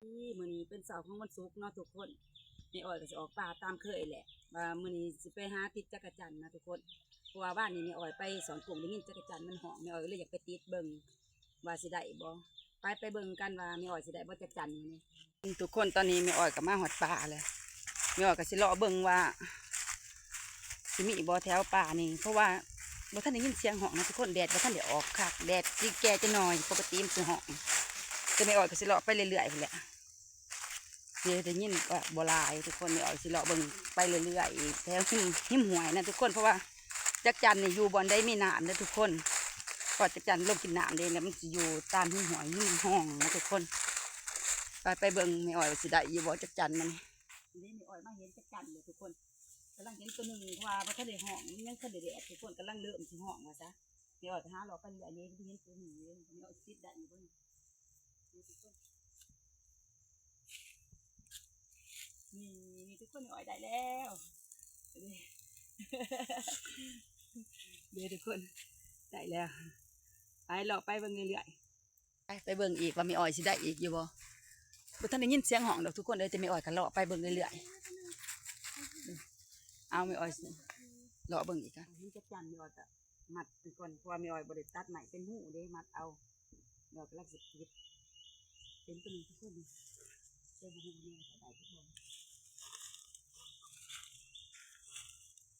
ມື້ນີ້ເປັນເຊົ້າຂອງວັນສຸກເນາະທຸກຄົນ, ແມ່ອ້ອຍກໍຊິອອກປ່າຕາມເຄີຍແຫຼະ ວ່າມື້ນີ້ຊິໄປຫາຕິດຈັກກະຈັນນະທຸກຄົນ. ເພາະວ່າວານນີ້ແມ່ອ້ອຍໄປສອນກຸ້ງ ໄດ້ຍິນຈັກກະຈັນມັນຮ້ອງ ແມ່ອ້ອຍກໍເລີຍຢາກໄປຕິດເບິ່ງວ່າຊິໄດ້ບໍ່. ໄປ ໄປເບິ່ງກັນວ່າແມ່ອ້ອຍຊິໄດ້ບໍ່ຈັກກະຈັນມື້ນີ້. ທຸກຄົນ ຕອນນີ້ແມ່ອ້ອຍກໍມາຮອດປ່າແລ້ວ. ແມ່ອ້ອຍກໍຊິເລາະເບິ່ງວ່າຊິມີບໍ່ແຖວປ່ານີ້ ເພາະວ່າບໍ່ທັນໄດ້ຍິນສຽງຮ້ອງນະທຸກຄົນ. ແດດບໍ່ທັນໄດ້ອອກຄັກ ແດດຊິແກ່ຈັກໜ່ອຍ ປົກກະຕິມັນຊິຮ້ອງ. ແຕ່ແມ່ອ້ອຍກໍຊິເລາະໄປເລື້ອຍໆພຸ້ນແຫຼະ. ເດ ໄດ້ຍິນວ່າບໍ່ຫຼາຍທຸກຄົນ. ແມ່ອ້ອຍຊິເລາະເບິ່ງໄປເລື້ອຍໆ ແຖວຮິມ ຮິມຫ້ວຍນະທຸກຄົນ ເພາະວ່າຈັກກະຈັນນີ້ຢູ່ບ່ອນໃດມີນ້ຳເດີທຸກຄົນ. ເພາະຈັກກະຈັນລົງກິນນ້ຳເດ້ ແລ້ວມັນຊິຢູ່ຕາມຮິມຫ້ວຍ ຮິມຮ່ອງນະທຸກຄົນ. ໄປ ໄປເບິ່ງແມ່ອ້ອຍວ່າຊິໄດ້ຢູ່ບໍ່ຈັກກະຈັນມັນ. ນີ້ເດ້ ແມ່ອ້ອຍມາເຫັນຈັກກະຈັນເລີຍທຸກຄົນ. ກຳລັງເຫັນໂຕໜຶ່ງ ເພາະວ່າບໍ່ທັນໄດ້ຮ້ອງ ມັນຍັງບໍ່ທັນໄດ້ແດດທຸກຄົນ. ກຳລັງເລີ່ມຊິຮ້ອງວ່າຊະ. ແມ່ອ້ອຍກໍຫາເລາະໄປເລື້ອຍເດ້ ໄປເຫັນໂຕໜຶ່ງເດ້. ແມ່ອ້ອຍຕິດໄດ້ຢູ່ເບິ່ງ ນີ້ທຸກຄົນ ນີ້ ນີ້ທຸກຄົນ ແມ່ອ້ອຍໄດ້ແລ້ວ ເດ້ ເດ້ທຸກຄົນ ໄດ້ແລ້ວ. ໄປ ເລາະໄປເບິ່ງເລື້ອຍໆ. ໄປ ໄປເບິ່ງອີກວ່າແມ່ອ້ອຍຊິໄດ້ອີກຢູ່ບໍ່. ບໍ່ທັນໄດ້ຍິນສຽງຮ້ອງດອກທຸກຄົນເອີຍ ແຕ່ແມ່ອ້ອຍກໍເລາະໄປເບິ່ງເລື້ອຍໆ. ເອົາ ແມ່ອ້ອຍຊິເລາະເບິ່ງອີກກ່ອນ. ເຫັນຈັກກະຈັນ ແມ່ອ້ອຍກໍມັດໄປກ່ອນ ເພາະວ່າແມ່ອ້ອຍບໍ່ໄດ້ຕັດໄມ້ເປັນຮູເດ້ ມັດເອົາ. ແລ້ວກຳລັງຊິຕິດ ເປັນຕົວນີ້ທຸກຄົນ ແຕ່ບໍ່ຮູ້ວ່າແມ່ຈະໄດ້ຈັກບ່ອນ.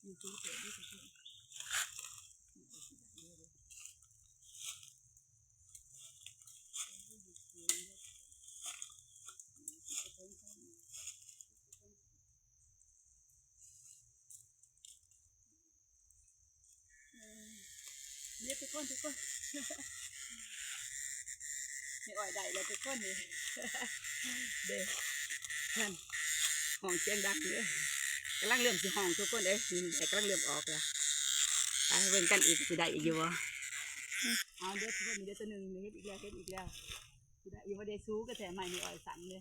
ມີສູງເຕີບເດ້ທຸກຄົນ ເອີ ນີ້ທຸກຄົນ ທຸກຄົນ ແມ່ອ້ອຍໄດ້ແລ້ວທຸກຄົນນີ້ ເດ້ ນັ້ນ ຮ້ອງສຽງດັງເດີ ກຳລັງເລີ່ມຊິຮ້ອງທຸກຄົນເອີຍ. ນີ້ແດດກຳລັງເລີ່ມອອກແລ້ວ ໄປເບິ່ງກັນອີກ ຊິໄດ້ອີກຢູ່ບໍ່. ເອົາເດີທຸກຄົນ ເດີ ໂຕໜຶ່ງ ເຫັນອີກແລ້ວ ເຫັນອີກແລ້ວ ຊິໄດ້ຢູ່ບໍ່ເດ. ສູງກະແທ້ ໄມ້ແມ່ອ້ອຍສັ້ນເດ້.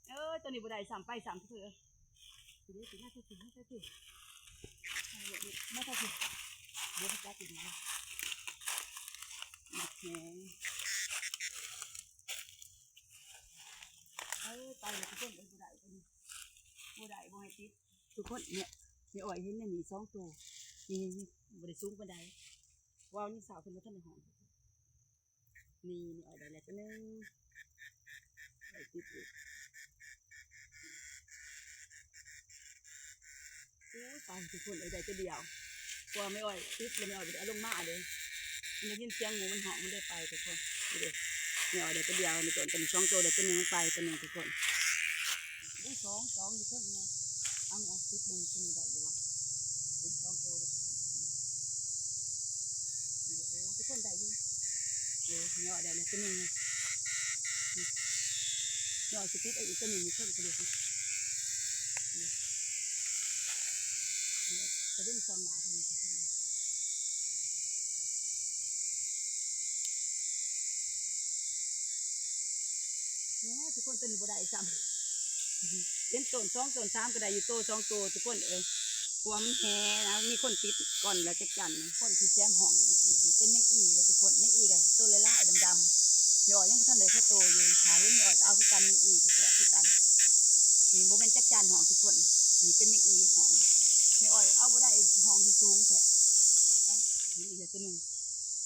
ເອີຍ ຕົວນີ້ບໍ່ໄດ້ຊ້ຳ ໄປຊ້ຳເທື່ອ ຊິໄດ້ ຊິໄດ້ ຊິໄດ້ ຊິໄດ້ ມາ ຊິໄດ້ ດຽວໄປຈັບອີກນະ. ໂອເຄ ເອີຍ ໄປແລ້ວທຸກຄົນເອີຍ ບໍ່ໄດ້ຕົວນີ້ ບໍ່ໄດ້ ບໍ່ໃຫ້ຕິດທຸກຄົນ. ແມ່ ແມ່ອ້ອຍເຫັນໃນນີ້ສອງໂຕ ນີ້ ນີ້ ນີ້ ບໍ່ໄດ້ສູງປານໃດ ເວົ້ານີ້ສາວເພິ່ນບໍ່ທັນໄດ້ຮ້ອງ. ນີ້ ນີ້ອອກໄດ້ແລ້ວຕົວໜຶ່ງ ໄດ້ຕິດອີກ. ໂອ້ຍ ຕາຍທຸກຄົນເອີຍ ໄດ້ແຕ່ດຽວ ເພາະວ່າແມ່ອ້ອຍຕິດແລ້ວ ແມ່ອ້ອຍບໍ່ໄດ້ເອົາລົງມາເດ້ ໄດ້ຍິນສຽງໝູມັນຮ້ອງ ມັນເລີຍໄປທຸກຄົນ. ນີ້ເດ້ ແມ່ອ້ອຍໄດ້ແຕ່ດຽວ ໃນຕົ້ນ ຕົວນີ້ສອງໂຕ ໄດ້ຕົວໜຶ່ງ ມັນໄປຕົວໜຶ່ງທຸກຄົນ. ໂອ້ຍ ສອງ ສອງຢູ່ເທິງນີ້ ເອົາ ເອົາຕິດເບິ່ງຕົວນີ້ໄດ້ຢູ່ບໍ່ ເຫັນສອງໂຕເດ້ທຸກຄົນ. ໂອ້ ທຸກຄົນໄດ້ຢູ່ ເອີ ເນາະ ໄດ້ແລ້ວຕົວໜຶ່ງ ເນາະ ຊິຕິດເອົາອີກຕົວໜຶ່ງຢູ່ເທິງພຸ້ນເດ້ ຕາເວັນສ່ອງໜ້າເພິ່ນນີ້ ແໝ ທຸກຄົນ ຕົວນີ້ບໍ່ໄດ້ຊ້ຳ ເປັນຕົ້ນສອງຕົ້ນສາມກໍໄດ້ຢູ່ໂຕສອງໂຕທຸກຄົນເອີຍ ເພາະວ່າມັນແຫ່ນະ ມີຄົນຕິດກ່ອນແລ້ວຈັກກະຈັນ. ຄົນທີ່ສຽງຮ້ອງເປັນແມງອີ່ເດ້ທຸກຄົນ ແມງອີ່ກໍໂຕຫຼາຍໆດຳໆ ແມ່ອ້ອຍຍັງບໍ່ທັນໄດ້ພະໂຕຢູ່ ຖ້າເຫັນແມ່ອ້ອຍກໍເອົາຄືກັນ ແມງອີ່ກໍແຊບຄືກັນ. ນີ້ບໍ່ແມ່ນຈັກກະຈັນຮ້ອງທຸກຄົນ ນີ້ເປັນແມງອີ່ຮ້ອງ ແມ່ອ້ອຍເອົາບໍ່ໄດ້ ຮ້ອງຢູ່ສູງແທ້. ເອີ ເຫັນອີກແລ້ວຕົວໜຶ່ງ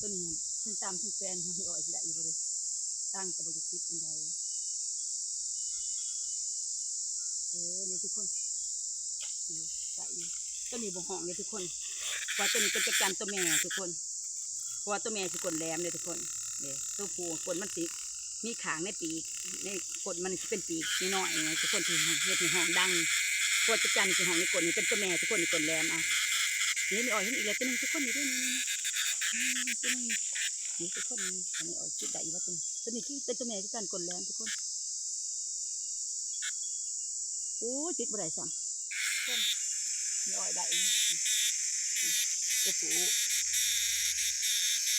ຕົວນີ້ຫັ້ນ ທັງຕ່ຳທັງແປນ ແມ່ອ້ອຍຊິໄດ້ຢູ່ບໍ່ເດ ຕັ້ງກໍບໍ່ຢາກຕິດປານໃດ. ເອີ ນີ້ທຸກຄົນ ນີ້ໄດ້ຢູ່ ຕົວນີ້ບໍ່ຮ້ອງເດ້ທຸກຄົນ ເພາະວ່າຕົວນີ້ເປັນຈັກກະຈັນຕົວແມ່ທຸກຄົນ ເພາະວ່າຕົວແມ່ຊິກົ້ນແຫຼມເດ້ທຸກຄົນ. ເດ້ ຕົວຜູ້ກົ້ນມັນຊິມີຂ້າງໃນປີກ ໃນກົ້ນມັນຊິເປັນປີກນ້ອຍໆ ທຸກຄົນ ທີ່ເຮັດໃຫ້ຮ້ອງດັງ ເພາະວ່າຈັກກະຈັນຊິຮ້ອງໃນກົ້ນນີ້ ເປັນຕົວແມ່ທຸກຄົນ ນີ້ກົ້ນແຫຼມ. ອ່ະ ນີ້ ແມ່ອ້ອຍເຫັນອີກແລ້ວຕົວໜຶ່ງທຸກຄົນ ນີ້ເດ້ ນີ້ ນີ້ ນີ້ ຕົວໜຶ່ງ ນີ້ທຸກຄົນ ນີ້ ອັນນີ້ອ້ອຍຄິດໄດ້ຢູ່ວ່າຕົວນີ້ ຕົວນີ້ຄືເປັນຕົວແມ່ຄືກັນ ກົ້ນແຫຼມທຸກຄົນ. ໂອ້ຍ ຕິດບໍ່ໄດ້ຊ້ຳ ແມ່ອ້ອຍໄດ້ ໂອ້ໂຫ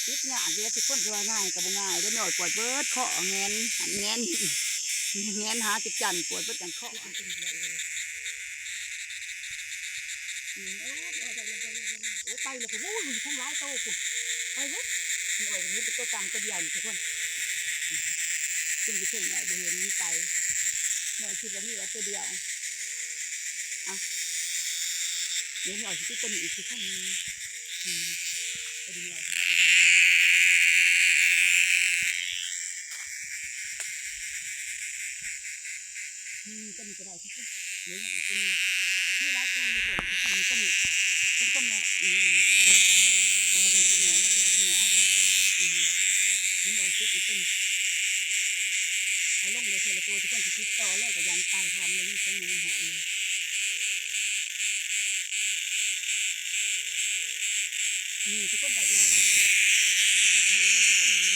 ຕິດຍາກເດ້ທຸກຄົນ ຊິວ່າງ່າຍກໍບໍ່ງ່າຍເດ້ ແມ່ອ້ອຍປວດເບິດຄໍ ແງນ ແງນ ແງນຫາຈັກກະຈັນ ປວດເບິດຈັ່ງຄໍ. ໂອ້ ໄປແລ້ວພຸ້ນ ໂອ້ຍ ທັງຫຼາຍໂຕພຸ້ນ ໄປ ໄປເບິ່ງ ແມ່ອ້ອຍເຫັນແຕ່ຕົວຕ່ຳຕົວດຽວນີ້ທຸກຄົນ. ຊຸມຢູ່ເທິງແມ່ອ້ອຍບໍ່ເຫັນ ມັນໄປ. ແມ່ອ້ອຍຄິດວ່າມີແຕ່ຕົວດຽວ. ເອົ້າ ນີ້ແມ່ອ້ອຍຊິຕິດຕົວນີ້ອີກທຸກຄົນ. ນີ້ ນີ້ ຕົວນີ້ແມ່ອ້ອຍຊິໄດ້ອີກ. ນີ້ ຕົວນີ້ກໍໄດ້ຄືກັນ. ເຫຼືອຍັງອີກຕົວໜຶ່ງ. ມີຫຼາຍຕົວຢູ່ຕົວນີ້ ຕົວນີ້ ຕົວນີ້ເປັນຕົວແມ່ອີກ. ໂອ້ ເປັນຕົວແມ່ນະ ເປັນຕົວແມ່. ອືມ ເຫັນບໍ່ ຕິດອີກຕົວນີ້. ເອົາລົງເລີຍ ເທື່ອລະຕົວ ທຸກຄົນຊິຕິດຕໍ່ເລີຍ ກໍຢ້ານໄປ ເພາະວ່າມັນໄດ້ຍິນສຽງແມ່ມັນຮ້ອງຢູ່. ນີ້ທຸກຄົນ ໄດ້ອີກ ໄດ້ອີກແລ້ວທຸກຄົນ. ນີ້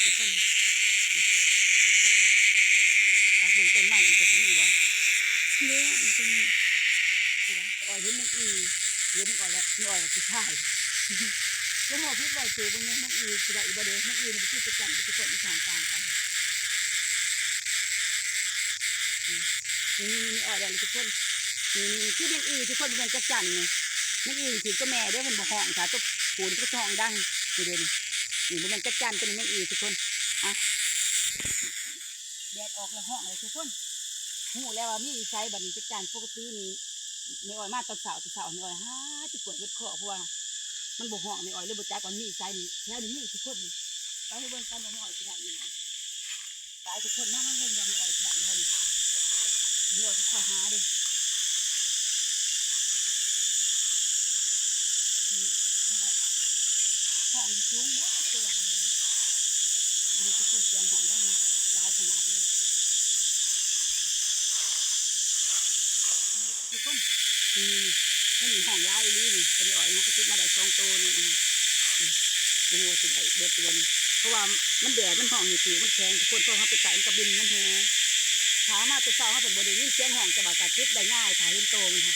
ທຸກຄົນ ອາ ເບິ່ງຕົ້ນໄມ້ອີກ ກໍຊິມີບໍ່? ເດ້ ນີ້ຕົວນີ້ ຊິໄດ້ ອ້ອຍເຫັນແມງອີ່ ເຫັນແມງອ້ອຍແລ້ວ ແມ່ອ້ອຍຊິຖ່າຍ ແລ້ວພໍຄິດໄວ້ ເຈີເບິ່ງແມ່ນແມງອີ່ ຊິໄດ້ອີກບໍ່ເດ້? ແມງອີ່ນີ້ບໍ່ຄືຈັກຈັນ ທຸກຄົນ ອີກສອງຕ່າງກັນ. ນີ້ ນີ້ ນີ້ ນີ້ ອ້ອຍໄດ້ແລ້ວທຸກຄົນ. ນີ້ ນີ້ ນີ້ຄືແມງອີ່ທຸກຄົນ ບໍ່ແມ່ນຈັກຈັນນີ້. ແມງອີ່ຖືກຕົວແມ່ເດ້ ເພິ່ນບໍ່ຮ້ອງ ຖ້າຕົວຜູ້ນີ້ເພິ່ນຈະຮ້ອງດັງ. ນີ້ເດ້ນີ້ ນີ້ບໍ່ແມ່ນຈັກຈັນ ຕົວນີ້ແມງອີ່ທຸກຄົນ. ອ່ະ ແດດອອກແລ້ວຮ້ອງເລີຍທຸກຄົນ. ຮູ້ແລ້ວວ່າມີຢູ່ໃສ ບັດນີ້ຈັກຈັນ. ປົກກະຕິນີ້ ແມ່ອ້ອຍມາຕອນເຊົ້າ ແຕ່ເຊົ້າແມ່ອ້ອຍຫາຊິປວດເບິດຄໍ ເພາະວ່າມັນບໍ່ຮ້ອງ ແມ່ອ້ອຍເລີຍບໍ່ຈັກວ່າມີໃສນີ້. ແຖວນີ້ມີທຸກຄົນນີ້. ໄປໃຫ້ເບິ່ງກັນວ່າແມ່ອ້ອຍຊິໄດ້ອີ່ຫຍັງ. ໄປທຸກຄົນ ມາ ມາເບິ່ງວ່າແມ່ອ້ອຍຊິໄດ້ອີ່ບໍ່ນີ້. ແມ່ອ້ອຍຊິຄ່ອຍຫາເດ້. ນີ້ ຮ້ອງຢູ່ສູງເດີ ຕົວນີ້. ບໍ່ໄດ້ທຸກຄົນ ສຽງຮ້ອງດັງຫຼາຍຂະໜາດເລີຍ. ທຸກຄົນ ນີ້ ນີ້ ນີ້ ມັນຮ້ອງຫຼາຍອີ່ຫຼີນີ້. ຕົວນີ້ອ້ອຍເຮົາກໍຕິດມາໄດ້ສອງໂຕນີ້. ນີ້ ບໍ່ຮູ້ວ່າຊິໄດ້ເບິດຢູ່ບໍ່ນີ້ ເພາະວ່າມັນແດດ ມັນຮ້ອງນີ້ ປີກມັນແຂງທຸກຄົນ. ພໍເຮົາໄປໃກ້ມັນກໍບິນ ມັນແຮ່. ຖ້າເຮົາມາແຕ່ເຊົ້າ ເຮົາເພິ່ນບໍ່ໄດ້ຍິນສຽງຮ້ອງ ແຕ່ວ່າກໍຕິດໄດ້ງ່າຍ ຖ້າເຫັນໂຕມັນ.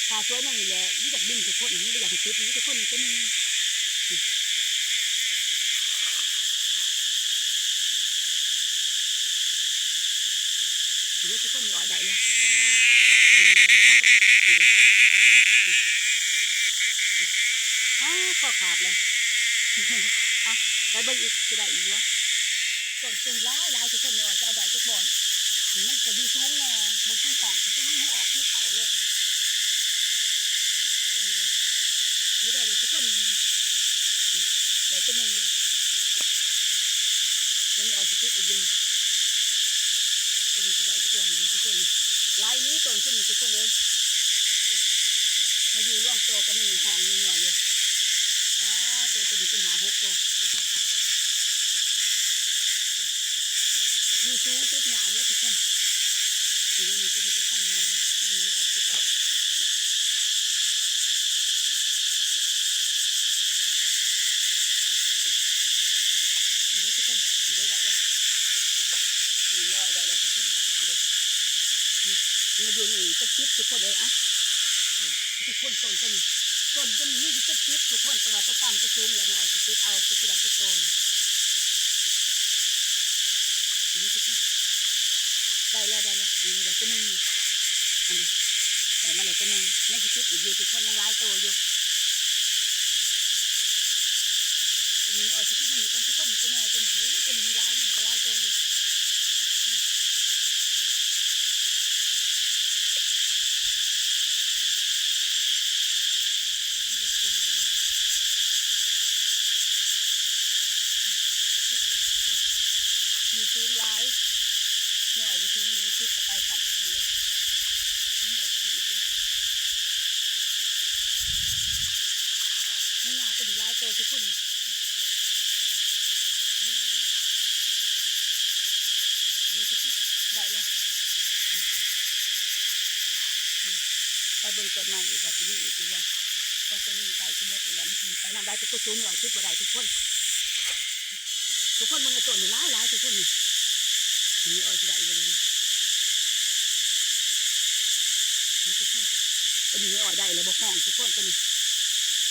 ຖ້າສວຍແນວນີ້ແຫຼະ ມັນຢາກບິນທຸກຄົນ ມັນບໍ່ຢາກໃຫ້ຕິດ. ນີ້ທຸກຄົນ ນີ້ຕົວໜຶ່ງ. ເດີທຸກຄົນ ນີ້ອ້ອຍໄດ້ແລ້ວ. ນີ້ ນີ້ ນີ້ ນີ້ ນີ້ ອ້າ ຄໍຂາດແລ້ວ. ອ່ະ ໄປເບິ່ງອີກ ຊິໄດ້ອີກຢູ່ບໍ່? ຕົ້ນ ຕົ້ນຫຼາຍໆ ທຸກຄົນ ນີ້ອ້ອຍຊິເອົາໄດ້ຈັກບໍ່? ນີ້ມັນກໍຢູ່ສູງແດ່ ບໍ່ຄືຫ້ອງ ຊິມີຮູອອກຄືເຂົາເລີຍ. ເອີ ນີ້ເດ້ ນີ້ໄດ້ເລີຍທຸກຄົນ. ນີ້ ໄດ້ຕົວໜຶ່ງແລ້ວ. ຕົວນີ້ອ້ອຍຊິຕິດອີກຢູ່ນີ້. ຕົວນີ້ຊິໄດ້ຈັກຕົວນີ້ທຸກຄົນ. ຫຼາຍນີ້ຕົ້ນ ຕົ້ນນີ້ທຸກຄົນເອີຍ. ມາຢູ່ລວມໂຕກັນນີ້ ຮ້ອງຍົວໆຢູ່. ອ່າ ໂຕ ຕົວນີ້ເປັນຫ້າຫົກໂຕ. ຢູ່ສູງຕິດຫຍ້າເດີທຸກຄົນ. ຢູ່ເດີນີ້ ຕົວນີ້ໄປຕັ້ງຫຍ້າ ໄປຕັ້ງຢູ່ອອກຕິດ. ນີ້ເດີທຸກຄົນ ນີ້ເດີ ໄດ້ແລ້ວ. ນີ້ ໄດ້ແລ້ວທຸກຄົນ. ນີ້ເດີ ນີ້ ມາຢູ່ນີ້ເປັນສິບທຸກຄົນເອີຍ. ອ່ະ ທຸກຄົນ ຕົ້ນ ຕົ້ນ ຕົ້ນ ຕົ້ນນີ້ມີຢູ່ເປັນສິບທຸກຄົນ ແຕ່ວ່າຕົວຕ່ຳຕົວສູງແລ້ວ ແມ່ອ້ອຍຊິຕິດເອົາ ຊິໄດ້ຈັກໂຕນີ້. ນີ້ທຸກຄົນ ໄດ້ແລ້ວ ໄດ້ແລ້ວ. ນີ້ ໄດ້ຕົວໜຶ່ງ ອັນນີ້ ໄດ້ມາແລ້ວຕົວໜຶ່ງ. ຍັງຊິຕິດອີກຢູ່ທຸກຄົນ ຍັງຫຼາຍໂຕຢູ່. ຕົວນີ້ອ້ອຍຊິຕິດມັນຢູ່ ຕົວນີ້ ຕົວແມ່ ຕົວນີ້ ໂອ້ ຕົວນີ້ຍັງຫຼາຍ ມັນກໍຫຼາຍໂຕຢູ່. ຢູ່ສູງຫຼາຍ ແມ່ອ້ອຍບໍ່ເຖິງເດ້ ຕິດກໍໄປຊ້ຳອີກເພິ່ນເດ້. ແມ່ອ້ອຍຕິດອີກເດ້ ແມ່ຍ່າກໍໄດ້ຫຼາຍໂຕທຸກຄົນ. ເດີທຸກຄົນ ໄດ້ແລ້ວ. ໄປເບິ່ງຕົ້ນໄມ້ອີກວ່າຊິມີອີກຢູ່ບໍ່ ເພາະຕົ້ນນີ້ໃກ້ຊິເບິດຢູ່ແລ້ວ ມັນຊິໄປນຳໄດ້ ແຕ່ຕົວສູງນີ້ອ້ອຍຕິດບໍ່ໄດ້ທຸກຄົນ. ທຸກຄົນເບິ່ງ ຕົ້ນນີ້ຫຼາຍໆ ທຸກຄົນນີ້. ນີ້ອ້ອຍຊິໄດ້ຢູ່ບໍ່ເດ? ນີ້ທຸກຄົນ ຕົວນີ້ແມ່ອ້ອຍໄດ້ແລ້ວ ບໍ່ຮ້ອງທຸກຄົນ. ຕົວນີ້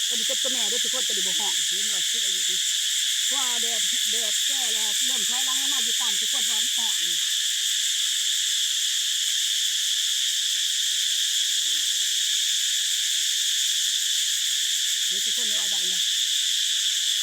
ຕົວນີ້ເປັນຕົວແມ່ເດີທຸກຄົນ ຕົວນີ້ບໍ່ຮ້ອງ. ນີ້ແມ່ອ້ອຍຊິໄດ້ຢູ່ນີ້ ເພາະວ່າແດດ ແດດແກ່ແລ້ວ ເລີ່ມຖອຍຫຼັງລົງມາຢູ່ຕ່ຳທຸກຄົນ ເພາະວ່າມັນຮ້ອນ. ນີ້ທຸກຄົນ ແມ່ອ້ອຍໄດ້ແລ້ວ.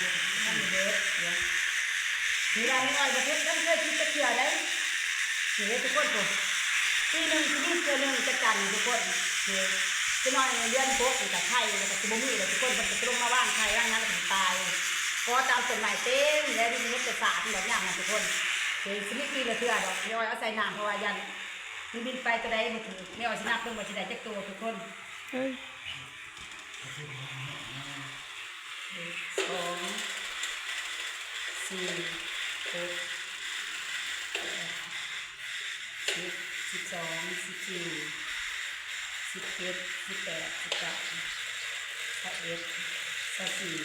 ມັນເບີດເນາະ ເວລາແມ່ອ້ອຍບໍ່ເຮັດ ບໍ່ເຄີຍເຮັດຈັກເທື່ອໃດ. ນີ້ເດ້ທຸກຄົນ ຜູ້ ປີໜຶ່ງຊິມີເທື່ອໜຶ່ງຈັກຈັ່ງທຸກຄົນ. ນີ້ ຈັກໜ້ອຍເດືອນຫົກນີ້ກະໄຂ່ ແລ້ວກະຊິບໍ່ມີແລ້ວທຸກຄົນ. ເພິ່ນກະຊິລົງມາວາງໄຂ່ວາງຫຍັງ ແລ້ວກະຊິຕາຍ ກໍຕາມຕົ້ນໄມ້ເຕັມແລ້ວ. ມີແຕ່ສາກດອກຍາມນັ້ນທຸກຄົນ. ຊິມີປີລະເທື່ອດອກ. ແມ່ອ້ອຍເອົາໃສ່ນ້ຳ ເພາະວ່າຢ້ານມັນບິນໄປໂຕໃດບໍ່ຖືກ. ແມ່ອ້ອຍຊິນັບເບິ່ງວ່າຊິໄດ້ຈັກໂຕທຸກຄົນ. ເອີຍ ສອງ ສີ່ ຫົກ ແປດ ສິບ ສິບສອງ ສິບສີ່ ສິບເຈັດ ສິບແປດ ສິບເກົ້າ ຊາວເອັດ ຊາວສີ່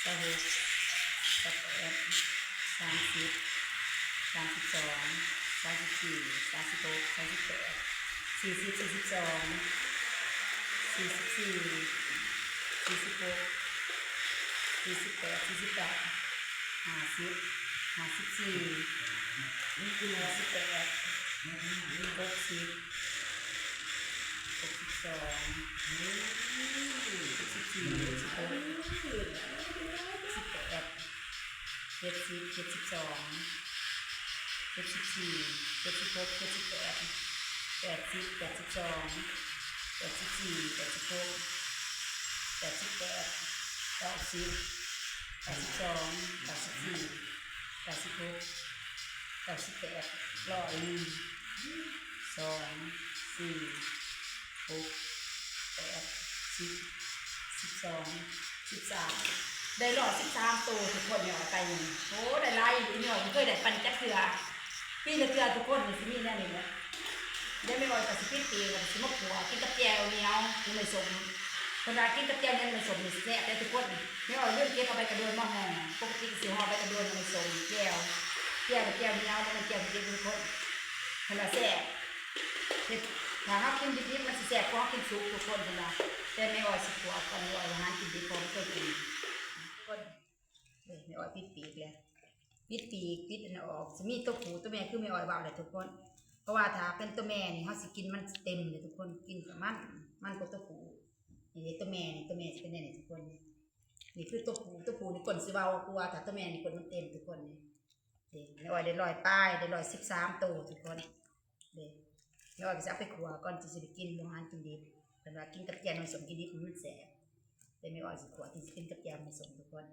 ຊາວຫົກ ຊາວແປດ ສາມສິບ ສາມສິບສອງ ສາມສິບສີ່ ສາມສິບຫົກ ສາມສິບແປດ ສີ່ສິບ ສີ່ສິບສອງ ສີ່ສິບສີ່ ສີ່ສິບຫົກ ສີ່ສິບແປດ ສີ່ສິບເກົ້າ ຫ້າສິບ ຫ້າສິບສີ່ ຫ້າສິບແປດ ຫົກສິບ ຫົກສິບສອງ ຫົກສິບສີ່ ຫົກສິບຫົກ ຫົກສິບແປດ ເຈັດສິບ ເຈັດສິບສອງ ເຈັດສິບສີ່ ເຈັດສິບຫົກ ເຈັດສິບແປດ ແປດສິບ ແປດສິບສອງ ແປດສິບສີ່ ແປດສິບຫົກ ແປດສິບແປດ ເກົ້າສິບ ເກົ້າສິບສອງ ເກົ້າສິບສີ່ ເກົ້າສິບຫົກ ເກົ້າສິບແປດ ຮ້ອຍໜຶ່ງ ສອງ ສີ່ ຫົກ ແປດ ສິບ ສິບສອງ ສິບສາມ ໄດ້ຮ້ອຍສິບສາມໂຕທຸກຄົນ. ແມ່ອ້ອຍໄປມື້ນີ້ ໂອ້ ໄດ້ຫຼາຍອີ່ຫຼີ ແມ່ອ້ອຍບໍ່ເຄີຍໄດ້ປານນີ້ຈັກເທື່ອ. ປີລະເທື່ອທຸກຄົນ ຊິມີແນວນີ້ແຫຼະ. ດຽວແມ່ອ້ອຍກະຊິປິດປີກ ແລ້ວກະຊິມາຂົ້ວກິນກັບແຈ່ວໜຽວ ໜໍ່ໄມ້ສົ້ມ. ເພິ່ນວ່າກິນກັບແຈ່ວໜຽວ ໜໍ່ໄມ້ສົ້ມນີ້ແຊບເດ້ທຸກຄົນ. ແມ່ອ້ອຍລືມເກັບເອົາໃບກະດວນມາຫໍ່ ປົກກະຕິກະຊິຫໍ່ໃບກະດວນ ໜໍ່ໄມ້ສົ້ມ ແຈ່ວ ແຈ່ວ ແຈ່ວໜຽວ ບໍ່ແມ່ນແຈ່ວດິບໆທຸກຄົນ. ເພິ່ນວ່າແຊບ ເຮັດ ຖ້າເຮົາກິນດິບໆ ມັນຊິແຊບກວ່າເຮົາກິນສຸກທຸກຄົນ ເພິ່ນວ່າ. ແຕ່ແມ່ອ້ອຍຊິຂົ້ວກ່ອນ ແມ່ອ້ອຍວ່າຫາກິນດິບ ເພາະບໍ່ເຄີຍກິນ. ທຸກຄົນ ເອີ ແມ່ອ້ອຍປິດປີກແລ້ວ ປິດປີກ ປິດອັນນັ້ນອອກ ຊິມີໂຕຜູ້ໂຕແມ່ ຄືແມ່ອ້ອຍເວົ້າແຫຼະທຸກຄົນ. ເພາະວ່າຖ້າເປັນໂຕແມ່ນີ້ ເຮົາຊິກິນມັນເຕັມເດ້ທຸກຄົນ ກິນກະມັນ ມັນກວ່າໂຕຜູ້. ນີ້ເດ້ໂຕແມ່ນີ້ ໂຕແມ່ຊິເປັນແນວນີ້ທຸກຄົນ. ນີ້ຄືໂຕຜູ້ ໂຕຜູ້ນີ້ກົ້ນຊິເວົ້າກວ່າ ຖ້າໂຕແມ່ນີ້ກົ້ນມັນເຕັມທຸກຄົນ. ນີ້ ນີ້ ແມ່ອ້ອຍໄດ້ຮ້ອຍປາຍ ໄດ້ຮ້ອຍສິບສາມໂຕທຸກຄົນ. ເດ້ ແມ່ອ້ອຍກະຊິເອົາໄປຂົ້ວກ່ອນ ຈັ່ງຊິໄດ້ກິນ ບໍ່ຫາກິນດິບ. ເພິ່ນວ່າກິນກັບແຈ່ວໜໍ່ໄມ້ສົ້ມ ກິນດິບມັນແຊບ. ແຕ່ແມ່ອ້ອຍຊິຂົ້ວ ຈັ່ງຊິກິນກັບແຈ່ວໜໍ່ໄມ້ສົ້ມທຸກຄົນ.